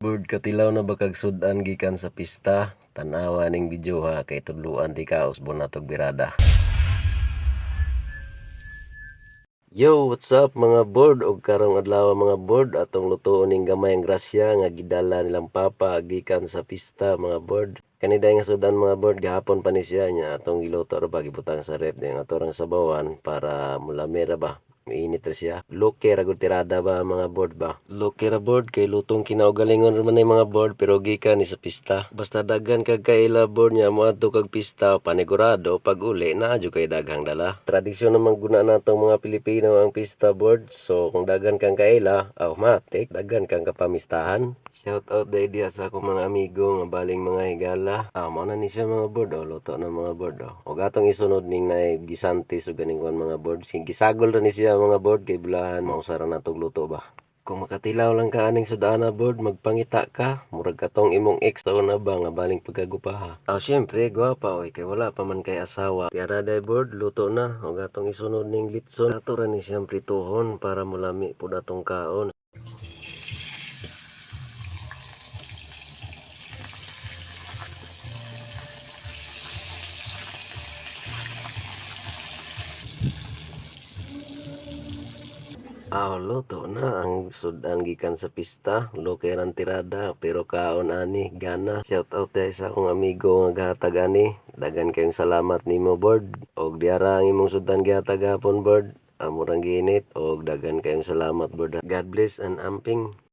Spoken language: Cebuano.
Board, katilaw na ba kag sud-an gikan sa pista? Tan-awa ning video ha, kay tudloan tika usbon natog birada. Yo, what's up mga board? Og karong adlaw mga board, atong lutoon ning gamay ang grasya nga gidala nilang papa gikan sa pista, mga board. Kani day nga sudan, mga board, gahapon pa ni siya nya atong giluto ra ba, gibutang sa ref din ato rang sabawan para mulami ra ba. Mainit ra siya. Luke ra gud tirada ba, mga board ba. Luke ra, board, kay lutong kinaugalingon ra man ni, mga board, pero gikan ni sa pista. Basta daghan kag kaila, board, nya moadto kag pista, panigurado pag uli naa jud kay daghang dala. Tradisyon naman guna natong mga Pilipino ang pista, board. So kung daghan kang kaila, automatic daghan kang kapamistahan. Shout out day diya sa akong mga amigo nga baling mga higala. Ah, mao na ni siya, mga board, oh, luto na, mga board, oh. Og atong isunod ning naay gisantis ug ganing kuan, mga board. Sige, gisagol ra ni siya, mga board, kay bulahan mausa ra natog luto ba. Kung makatilaw lang ka aning sudana, board, magpangita ka, murag katong imong ex sa una ba nga baling pagkagupaha. Aw, syempre gwapa oy, kay wala pa man kay asawa. Tiara day, board, luto na ug atong isunod ning litson. Ato ra ni siyang prituhon para mulami pud atong kaon. Aw, luto na ang sudan gikan sa pista. Luke rang tirada, pero kaon ani gana. Shout out day sa akong amigo nga gahatag ani. Daghan kayong salamat nimo, board. Og diara ang imong sudan gihatag gahapon, board. Amo rang giinit og daghan kayong salamat, board. God bless and amping.